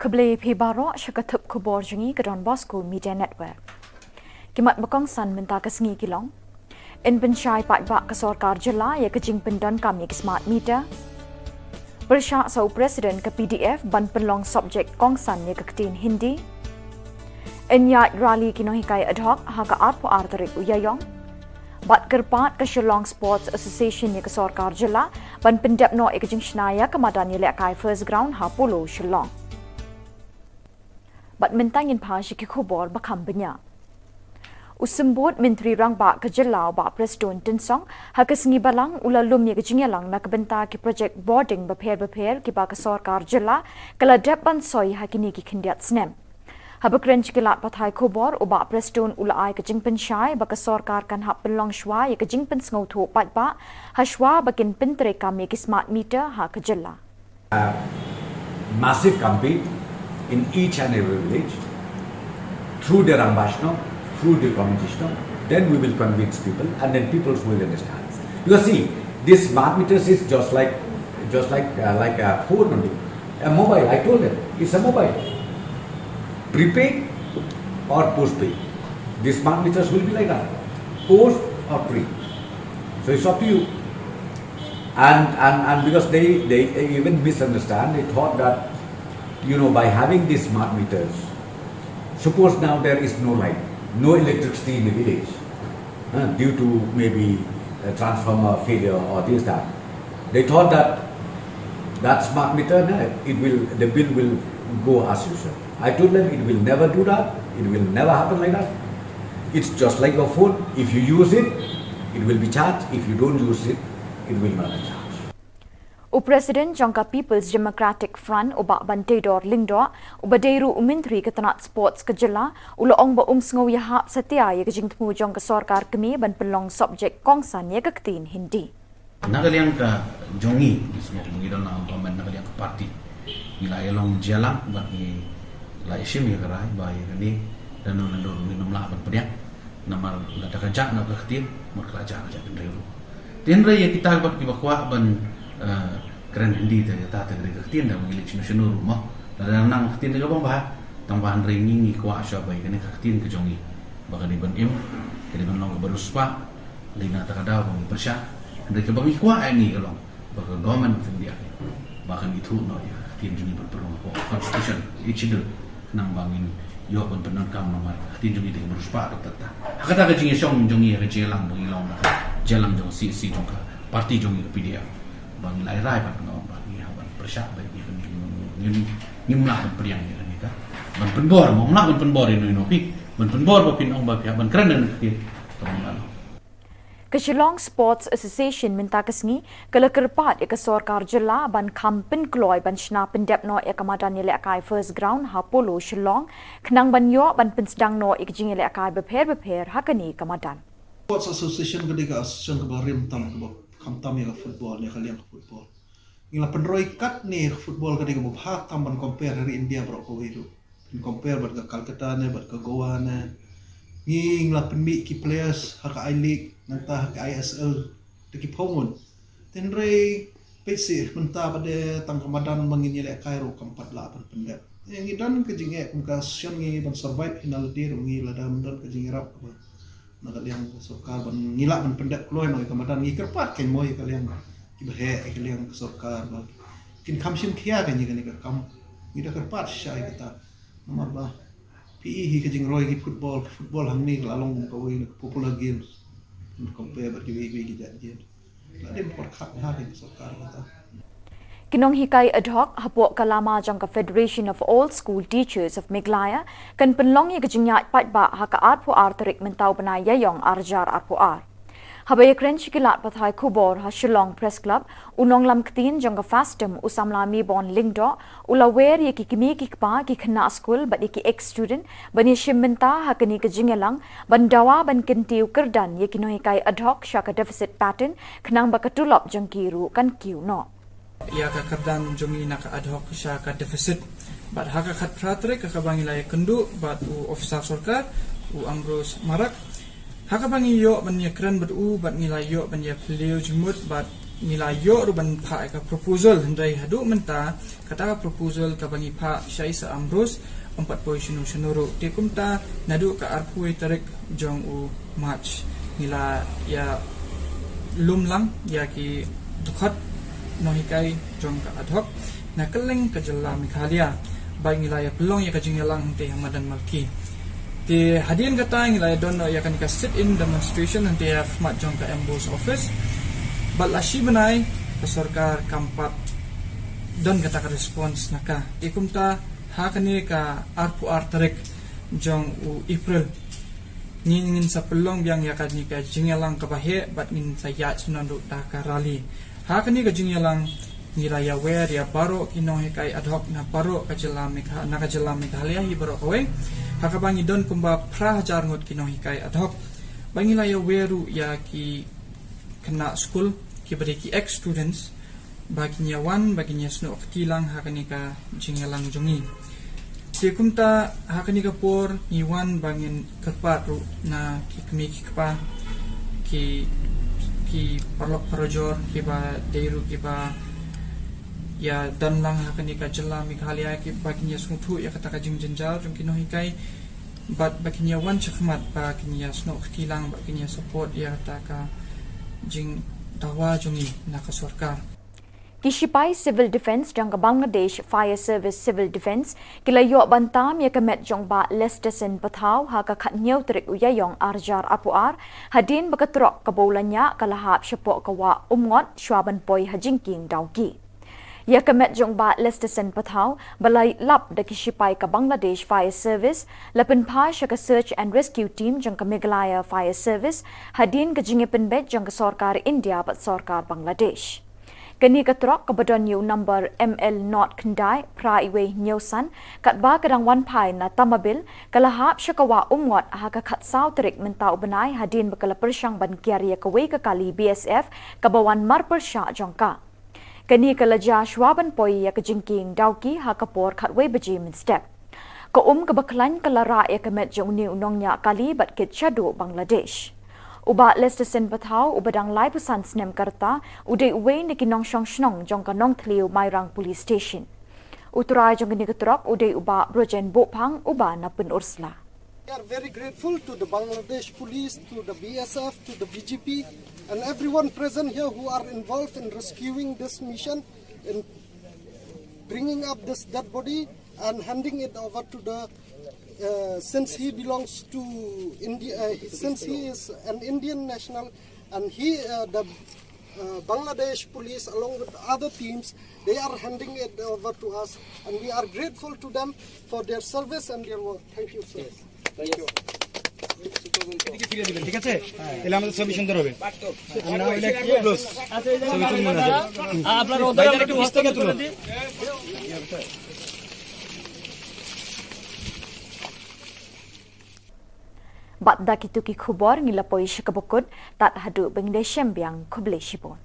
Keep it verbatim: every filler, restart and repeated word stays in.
Khublei phi baroh sha ka thup khubor jong ngi ka Don Bosco Media Network. Ki mat ba kongsan mynta ka sngi ki long: yn pynshai paidbah ka sorkar jylla ïa ka jingpyndonkam ïa ki smart meter. Pyrshah sa u president ka P D F ban pynlong subject kongsan ïa ka ktien Hindi. Yn ïaid rally ki nonghikai ad hoc ha ka arphew ar tarik u Ïaïong. Bad kyrpad ka Shillong Sports Association ïa ka sorkar jylla ban pyndep noh ïa ka jingshna ïa ka madan ïalehkai First Ground ha Polo Shillong. Bad mynta ngin phai sha ki khubor ba kham bniah. U Symbud Myntri Rangbah ka jylla u Bah Prestone Tynsong ha ka sngi Balang u la lum ïa ka jingïalang na ka bynta ki project bording bapher bapher kiba ka sorkar jylla ka la dep ban soi ha kine ki khyndiat snem. Haba kren sha ki lad pathai khubor, u Bah Prestone u la ai ka jingpynshai ba ka sorkar kan hap pynlong shuwa ïa ka jingpynsngewthuh paidbah ha shuwa ba kin pyntreikam ïa ki smart meter ha ka jylla. Massive campaign in each and every village through the Rangbah Shnong, through the community shnong, then we will convince people and then people will understand. Because see, this smart meters is just like just like uh, like a phone only, a mobile. I told them it's a mobile, prepaid or postpaid. These smart meters will be like that, post or pre. So it's up to you. And and and because they they even misunderstand, they thought that you know by having these smart meters, suppose now there is no light, no electricity in the village uh, due to maybe a transformer failure or this that. They thought that that smart meter, no, it will the bill will go as usual. I told them it will never do that. It will never happen like that. It's just like your phone. If you use it, it will be charged. If you don't use it, it will not be charged. U President jong ka People's Democratic Front u Bah Banteidor Lyngdoh, uba dei ruh u Myntri ka tnat Sports ka jylla, u la ong ba um sngew ïahap satia ïa ka jingthmu jong ka sorkar kmie ban pynlong subject kongsan ïa ka ktien Hindi. Na ka liang ka jong ngi, ngi sngew ngi don na government na ka liang ka party. Ngi la ïa long jia lang bad ngi la ïa shim ïa ka rai ba ïa kane lano lano ngin ym lah ban pdiang. Namar lada ka jah noh ka ktien, mut ka la jah ka jaitbynriew ruh. Te hynrei ïa kita bad kiba kwah ban kren Hindi te kata te ka dei ka ktien da ba ngi leit shano shano ruh mo. Lada nang ka ktien te ka bang bha, tang ba hynrei ngi ngi kwah shuwa ba ïa kane ka ktien ka jong ngi ba ka dei ban im, ka dei ban long kaba riewspah. Lei na kata ka daw ba ngi pyrshah. Hynrei kaba ngi kwah ïa ngi ka long ba ka Government of India ba kan ithuh noh ïa ka ktien jong ngi ban pynrung hapoh Constitution, Eighth Schedule, khnang ba ngin ïoh ban pyndonkam namar ka ktien jong ngi dei ka riewspah. Kata ha kata ka jingïashong jong ngi ha ka jingïalang ba ngi long da ka jingïalang jong C C jong ka party jong ngi ka P D F ba ngi la rai ban nga ong ba ngi hap ban pyrshah ba ngi ngim lah ban pdiang ïa kane ka ban pynbor, ngim lah ban pynbor ïa no ïa no phi, ban pynbor ba phin ong ba phi hap ban kren da kane ka ktien. Ka bang nga long. Ka Shillong Sports Association mynta ka sngi ka la kyrpad ïa ka sorkar jylla ban kham pynkloi ban shna pyndep noh ïa ka madan ïalehkai First Ground ha Polo Shillong, khnang ban ïoh ban pynsdang noh ïa ka jingïalehkai bapher bapher ha kane ka madan. Sports Association ka dei ka association kaba rim tam, kaba kham tam ïa ka football, ïa ka liang ka football. Ngi la pynroi kat ne ka football ka dei kaba bha tam ban compare ha ri India baroh kawei ruh. Phin compare bad ka Calcutta ne, bad ka Goa ne. Ngi ngi la pynmih ki players ha ka I-League, nangta ha ka I S L, da ki phew ngut. Te hynrei peit seh mynta ba dei tang ka madan ba ngin ïalehkai ruh kam pat lah ban pyndep. Ngi don ka jingeh kum ka association ngi ban survive hi na lade ruh ngi lada ym don ka jingïarap kaba na ka liang ka sorkar ban ngi lah ban pyndep kloi noh ïa ka madan. Ngi kyrpad kein mo ïa ka liang kiba heh, ïa ka liang ka sorkar ba kin kham shim khia kein ïa kane ka kam. Ngi da kyrpad shisha ïa kata. Namar ba phi i hi ka jingroi ki football, ka football hangne ka la long kum kawei na ka popular games. Compare bad kiwei kiwei ki jait games. La dei pyrkhat bha kein ka sorkar ïa kata. Ki nonghikai ad hoc hapoh ka lama jong ka Federation of All School Teachers of Meghalaya kan pynlong ïa ka jingïaid paidbah ha ka arphew ar tarik mynta u bnai Ïaïong arhajar arphew ar. Haba ïakren sha ki lad pathai khubor ha Shillong Press Club, u nonglam ktien jong ka FASTOM u samla Mebon Lyngdoh u la wer ïa ki kmie ki kpa, ki khynnah skul bad ïa ki ex student ban ïashim bynta ha kane ka jingïalang ban dawa ban kyntiew kyrdan ïa ki nonghikai ad hoc sha ka deficit pattern khnang ba ka tulop jong ki ruh kan kiew noh. Ïa ka kyrdan jong ngi na ka ad hoc sha ka deficit. Bad ha ka khatphra tarik ha kaba ngi la ïakynduh bad u officer sorkar u Ambrose Marak, ha kaba ngi ïoh ban ïakren bad u bad ngi la ïoh ban ïaphylliew jingmut bad Ngi la ïoh ruh ban phah ïa ka proposal, hynrei haduh mynta kata ka proposal kaba ngi phah sha i Sir Ambrose ym pat poi shano shano ruh. Te kumta naduh ka arphew wei tarik jong u March ngi la ïa lum lang ïa ki dkhot nonghikai jong ka ad hoc na kylleng ka jylla Meghalaya. Ba ngi la ïa pynlong ïa ka jingïalang hangtei ha madan Malki. Te hadien kata ngi la ïa don ïa kane ka sit-in demonstration hangtei ha khmat jong ka M Bo's office. Bad la shi bnai ka sorkar kam pat don kata ka response na ka. Te kumta ha kane ka arphew ar tarik jong u April ngi, ngin sa pynlong biang ïa kane ka jingïalang kaba heh bad ngin sa ïaid sha nonduh da ka rally. Ha kane ka jingïalang ngi la ïa wer ïa baroh ki nonghikai ad hoc na baroh ka jylla Megha-, na ka jylla Meghalaya hi baroh kawei. Ha kaba ngi don kumba phra hajar ngut ki nonghikai ad hoc. Ba ngi la ïa wer ruh ïa ki khynnah skul kiba dei ki ex students ba kin ïa wan ba kin ïa snoh kti lang ha kane ka jingïalang jong ngi. Te kumta ha kane ka por ngi wan ba ngin kyrpad ruh na ki kmie ki kpa, ki, ki paralok parajor kiba dei ruh kiba ïa don lang ha kane ka jylla Meghalaya kiba kin ïa sngewthuh ïa kata ka jingjynjar jong ki nonghikai. Bad ba kin ïa wan shakhmat ba kin ïa snoh kti lang ba kin ïa support ïa kata ka jingdawa jong ngi na ka sorkar. Ki shipai Civil Defence jong ka Bangladesh Fire Service Civil Defence ki la ïoh ban tam ïa ka met jong Bah Lester Sen Pathaw ha ka khathynñiew tarik u Ïaïong arhajar arphew ar, hadien ba ka trok kaba u la ñiah ka la hap shapoh ka wah Umngot shuwa ban poi ha jingkieng Dawki. Ïa ka met jong Bah Lester Sen Pathaw ba la lap da ki shipai ka Bangladesh Fire Service la pynphai sha ka Search and Rescue Team jong ka Meghalaya Fire Service hadien ka jingïapynbeit jong ka sorkar India bad sorkar Bangladesh. Kane ka trok kaba don ïa u number M L not khyndai phra iwei hynñiew san, katba ka dang wan phai na Tamabil, ka la hap sha ka wah Umngot ha ka khatsaw tarik mynta u bnai hadien ba ka la pyrshang ban kiar ïa kawei ka kali B S F kaba wan marpyrshah jong ka. Kane ka la jia shuwa ban poi ïa ka jingkieng Dawki ha ka por khatwei baje mynstep. Ka um kaba khlaiñ ka la rah ïa ka met jong une u nongñiah kali bad kit shaduh Bangladesh. U Bah Lester Sen Pathaw uba dang laiphew san snem ka rta u dei uwei na ki nongshong shnong jong ka Nongthliew Mairang Police Station. U trai jong kane ka trok u dei u Bah Brojen Bohphang uba na Pynursla. We are very grateful to the Bangladesh police, to the B S F, to the B G P, and everyone present here who are involved in rescuing this mission, in bringing up this dead body and handing it over to the, uh, since he belongs to India, uh, since he is an Indian national, and he, uh, the, uh, Bangladesh police, along with other teams, they are handing it over to us, and we are grateful to them for their service and their work. Thank you, sir. Thank you. ঠিক আছে, তাহলে আমাদের ছবি সুন্দর হবে। আর না হলে একটু close। ছবি তুলবো না। আপনারা ওদের একটু হস্তক্ষেপ করে দিন। Bad da kito ki khubor ngi la poi sha kaba kut, tad haduh ba ngin ïashem biang, khublei shibun.